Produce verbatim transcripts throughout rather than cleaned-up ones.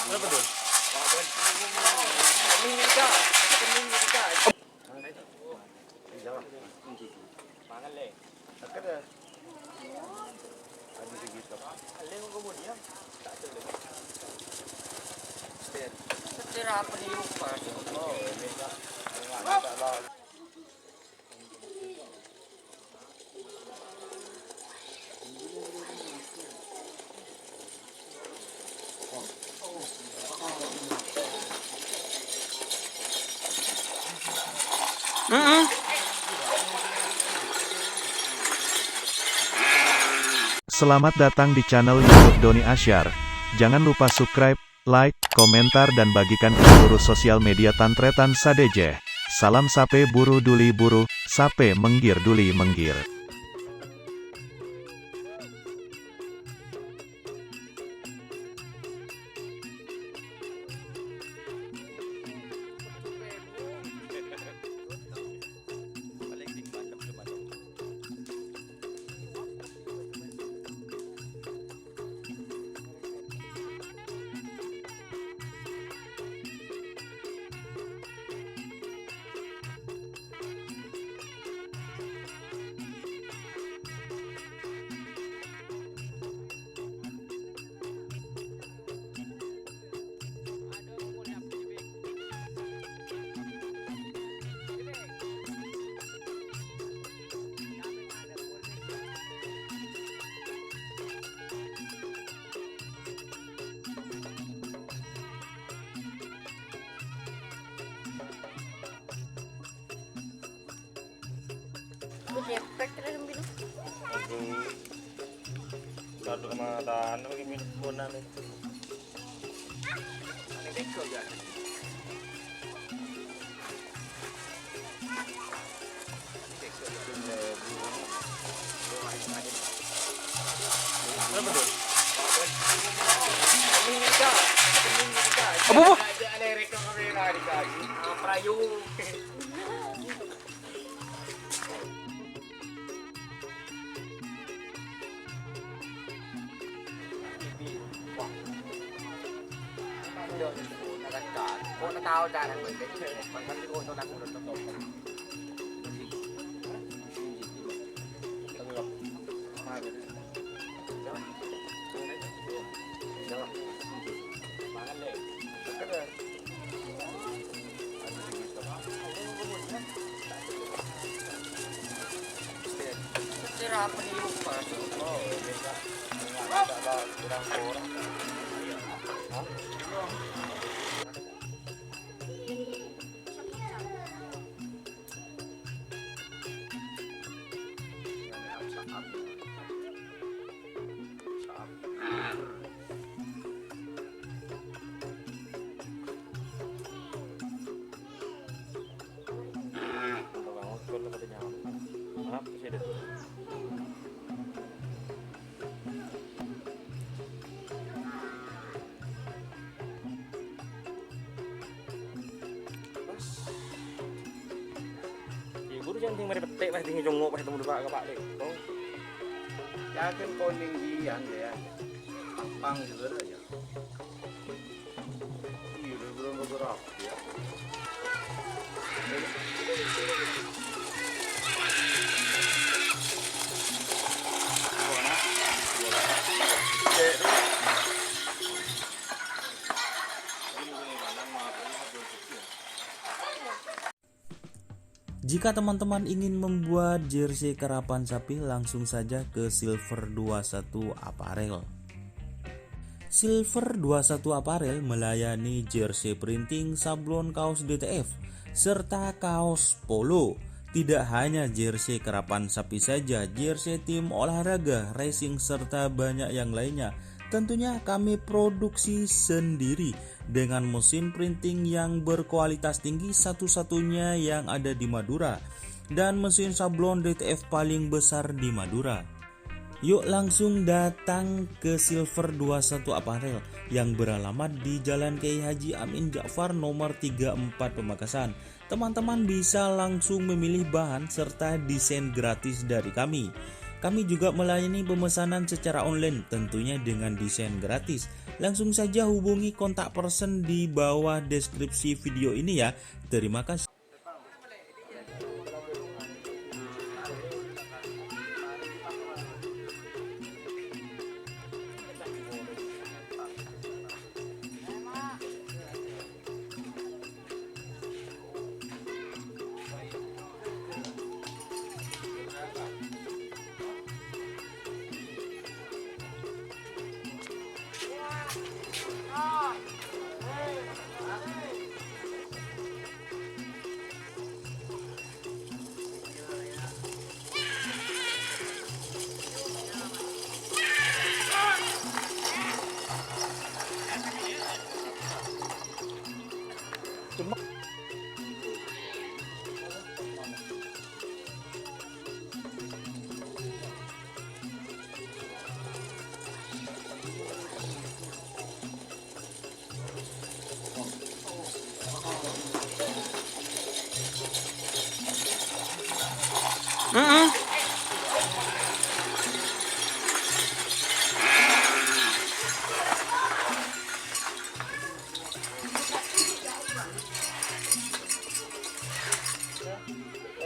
Berapa tuh? Selamat datang di channel YouTube Doni Asyar. Jangan lupa subscribe, like, komentar, dan bagikan ke seluruh sosial media tan-tarètan sadhâjâ. Salam sapè buru duli buru, sapè mèngghir duli mèngghir. Cepet kena nembina. Aduh. Satu kematan lagi minum bonan itu. Apa, apa? Ibu tuh jangan tinggal petek, pas tinggal jongkok, pas ketemu depan ke Pak Lek. Oh. Yakin koning gian ya. Gampang juga ya. Iya, udah berapa berapa ya. Jika teman-teman ingin membuat jersey karapan sapi, langsung saja ke Silver dua satu Apparel. Silver dua satu Apparel melayani jersey printing, sablon, kaos D T F, serta kaos polo. Tidak hanya jersey karapan sapi saja, jersey tim olahraga, racing, serta banyak yang lainnya. Tentunya kami produksi sendiri dengan mesin printing yang berkualitas tinggi, satu-satunya yang ada di Madura, dan mesin sablon D T F paling besar di Madura. Yuk langsung datang ke Silver dua satu Apparel yang beralamat di Jalan Kiai Haji Amin Ja'far nomor tiga empat Pamekasan. Teman-teman bisa langsung memilih bahan serta desain gratis dari kami. Kami juga melayani pemesanan secara online, tentunya dengan desain gratis. Langsung saja hubungi kontak person di bawah deskripsi video ini ya. Terima kasih.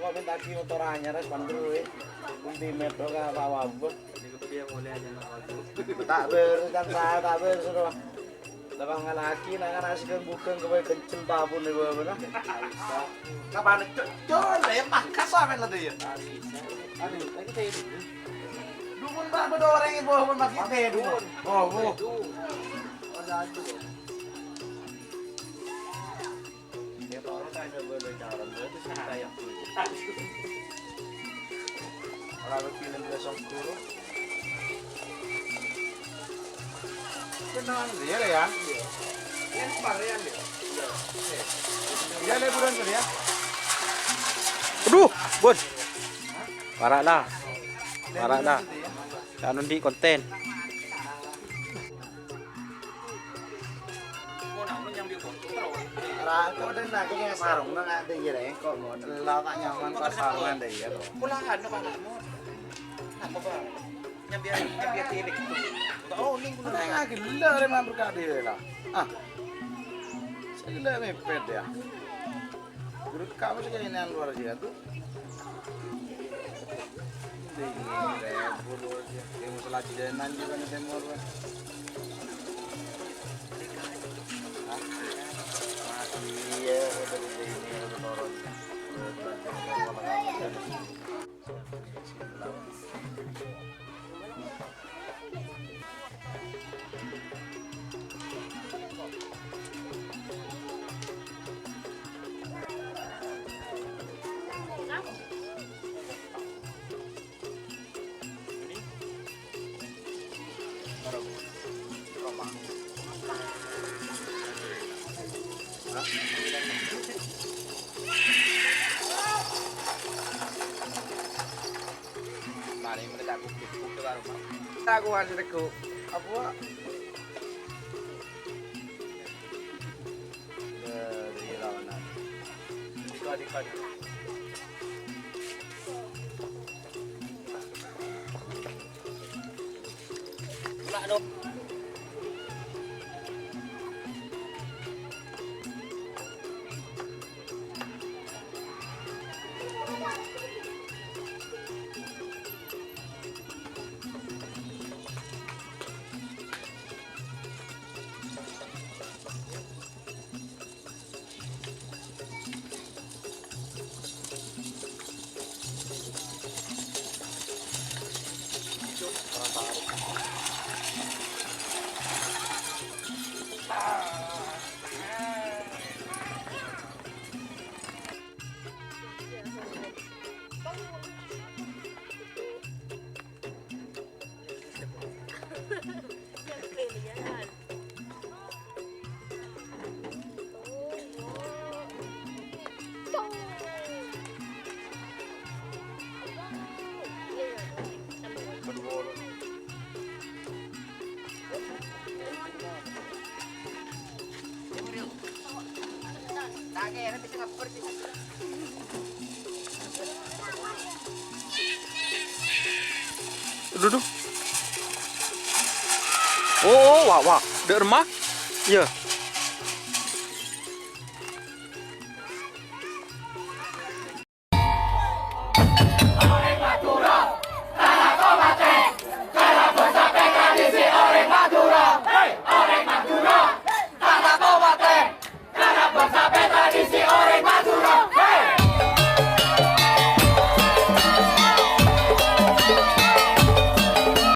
Kok minta ki motor anyar, wis pandhu, eh. Kunti metro ka apa-apa. Tak ber, kan, tak, tak ber, suruh. Lah, bang, lagi, nah, kan, asik, kan, bukan, kewe kencel, tabun, ibu, apa, nah? Kapan, cok, cok, lah, ya, pangkas, apa, lah, tuh, ya? Aduh, lagi, teh, dulu. Dukun, Pak, bedoreng, ibu, apa, makin, teh, dulu. Oh, bu. Ora lebih enam belas guru. Tenang, ya, ya. Iya, liburan dulu ya. Aduh, Bun. Parah lah. Parah lah. Anu di konten. Ra, kok den lagi yang sarung nang ade, iya, rek. Kok mau lo tak nyaman pas sarungan deh, iya, loh. Pula anu, Pak, mau. Apa, Pak? Nyambi, nyambi tilik itu. Oh, ini gula. Nah, gila, rek, mampir ka ade, lah. Ah. Saya gila mepet, ya. Menurut kamu sih keinginan luar biasa tuh. Dingin, rek, luar biasa. Kayak mau selagi jalan juga nih, temor, weh. Hah? Mati, ya, udah dingin, udah turun. Mari, mereka bukti, bukti baru, Pak. Aku masih teguh. Apa? Dari lawanan. Dika, dika, dika. Duh, duh. Oh, oh, wah, wah. Dâ' remma. Iyâ.